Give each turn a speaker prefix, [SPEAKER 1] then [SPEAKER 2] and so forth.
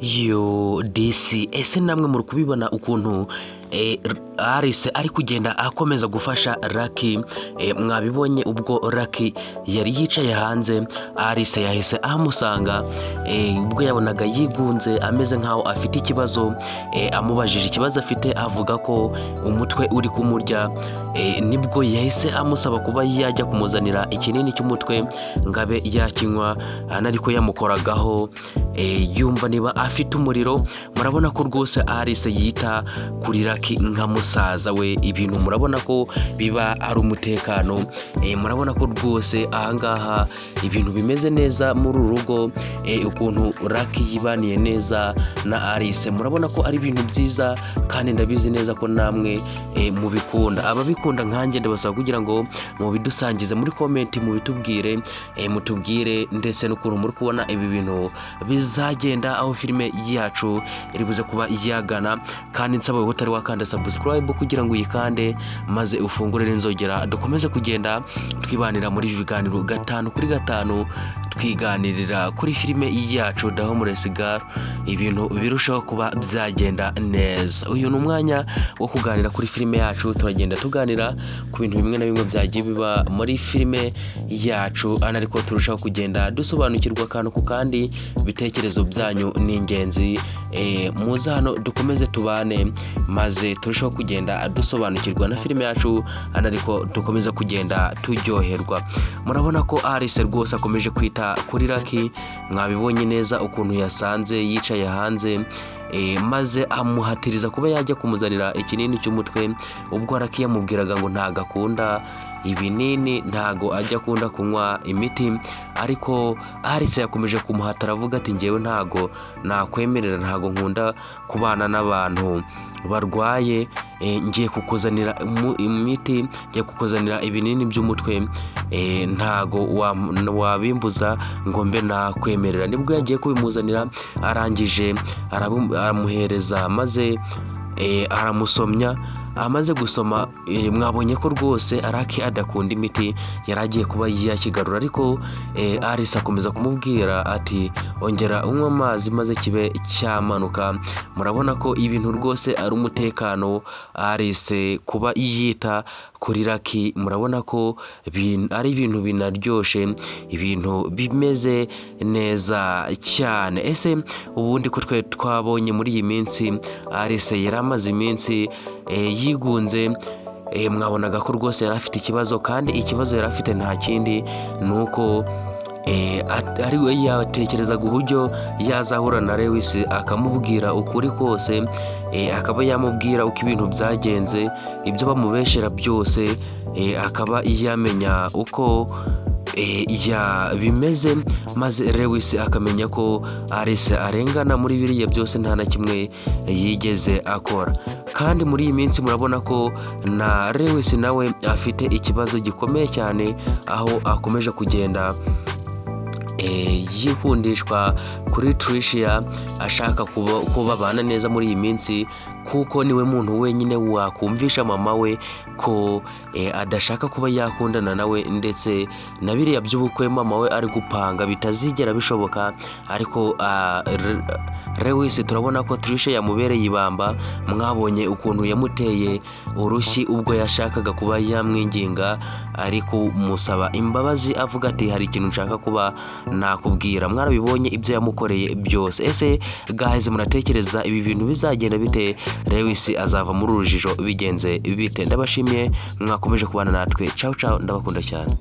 [SPEAKER 1] Yo disi, ese namwe muri kubibona ukuntu Alice ari kugenda akomeza gufasha Lucky? Mwabibonye ubwo Lucky yari yicaye hanze, Alice yahise ahamusanga ubwo yabonaga yigunze, ameze nkaho afite ikibazo. Amubajije ikibazo afite, avuga ko umutwe uri kumurya. Nibwo yahise amusaba kuba yajya kumuzanira ikinini cy'umutwe ngo abe yakinywa, ariko yamukoragaho yumva niba afite umuriro. Murabona ko rwose Alice yita kuri Lucky nka musaza we. Ibintu murabona ko biba ari umutekano. Murabona ko rwose ahangaha ibintu bimeze neza muri uru rugo. Ukuntu Lucky yibaniye neza na Alice, murabona ko ari ibintu byiza, kandi ndabizi neza ko namwe mubikunda. Ababikunda nkanjye, ndabasaba kugira ngo mubidusangize muri comment, mubitubwire, mutubwire ndetse n'ukuntu muri kubona ibi bintu bizagenda, aho filime yacu iri buze kuba yagana. Kandi nsaba wowe utari wakanda subscribe kugira ngo uyikande, maze ufungure n'inzogera, dukomeze kugenda twibanira muri ibi biganiro gatanu kuri gatanu, twiganirira kuri filime yacu The Homeless Girl, ibintu birushaho kuba byagenda neza. Uyu ni umwanya wo kuganira kuri filime yacu. Turagenda tuganira ku bintu bimwe na bimwe byagiye biba muri filime yacu, ariko turushaho kugenda dusobanukirwa akantu ku kandi. Ibitekerezo byanyu ni ingenzi. Muze hano dukomeze tubane, maze turushaho kugenda dusobanukirwa na filime yacu, ariko dukomeze kugenda turyoherwa. Murabona ko Alice rwose akomeje kwita kuri Lucky. Mwabibonye neza ukuntu yasanze yicaye hanze, maze amuhatiriza kuba yajya kumuzanira ikinini cy'umutwe, ubwo Lucky yamubwiraga ngo ntago akunda ibinini, ntago ajya akunda kunywa imiti. Ariko Alice yakomeje kumuhata, aravuga ati: "Ngewe ntago nakwemerera, ntago nkunda kubana n'abantu barwaye. Ngiye kukuzanira imiti, ngiye kukuzanira ibinini by'umutwe, ntago wabimbuza ngo mbe nakwemerera." Nibwo yagiye kubimuzanira, arangije aramuhereza, maze aramusomya. Amaze gusoma, mwabonye ko rwose Lucky adakunda imiti, yari agiye kuba yakigarura, ariko Alice akomeza kumubwira ati: "Ongera unywe amazi maze kibe cyamanuka." Murabona ko ibintu rwose ari umutekano. Alice kuba yita kuri Lucky, murabona ko ari ibintu binaryoshe, ibintu bimeze neza cyane. Ese ubundi ko twe twabonye muri iyi minsi Alice yari amaze iminsi yigunze, mwabonaga ko rwose yari afite ikibazo, kandi ikibazo yari afite nta kindi, ni uko ari we yatekerezaga uburyo yazahura na Lewis akamubwira ukuri kose, akaba yamubwira uko ibintu byagenze, ibyo bamubeshera byose, akaba yamenya uko bimeze, maze Lewis akamenya ko Alice arengana muri biriya byose, nta na kimwe yigeze akora. Kandi muri iyi minsi murabona ko na Lewis nawe afite ikibazo gikomeye cyane, aho akomeje kugenda yikundishwa kuri Tricia, ashaka ko babana neza muri iyi minsi, kuko niwe muntu wenyine wakumvisha mama we ko adashaka kuba yakundana nawe, ndetse na biriya by'ubukwe mama we ari gupanga bitazigera bishoboka. Ariko Lewis turabona ko Tricia yamubereye ibamba. Mwabonye ukuntu yamuteye urushyi ubwo yashakaga kuba yamwinginga, ari kumusaba imbabazi, avuga ati: "Hari ikintu nshaka kuba nakubwira." Mwarabibonye ibyo yamukoreye byose. Ese guys, muratekereza ibi bintu bizagenda bite? Lewis azava muri uru rujijo bigenze bite? Ndabashimiye mwakomeje kubana natwe. Ciao ciao, ndabakunda cyane.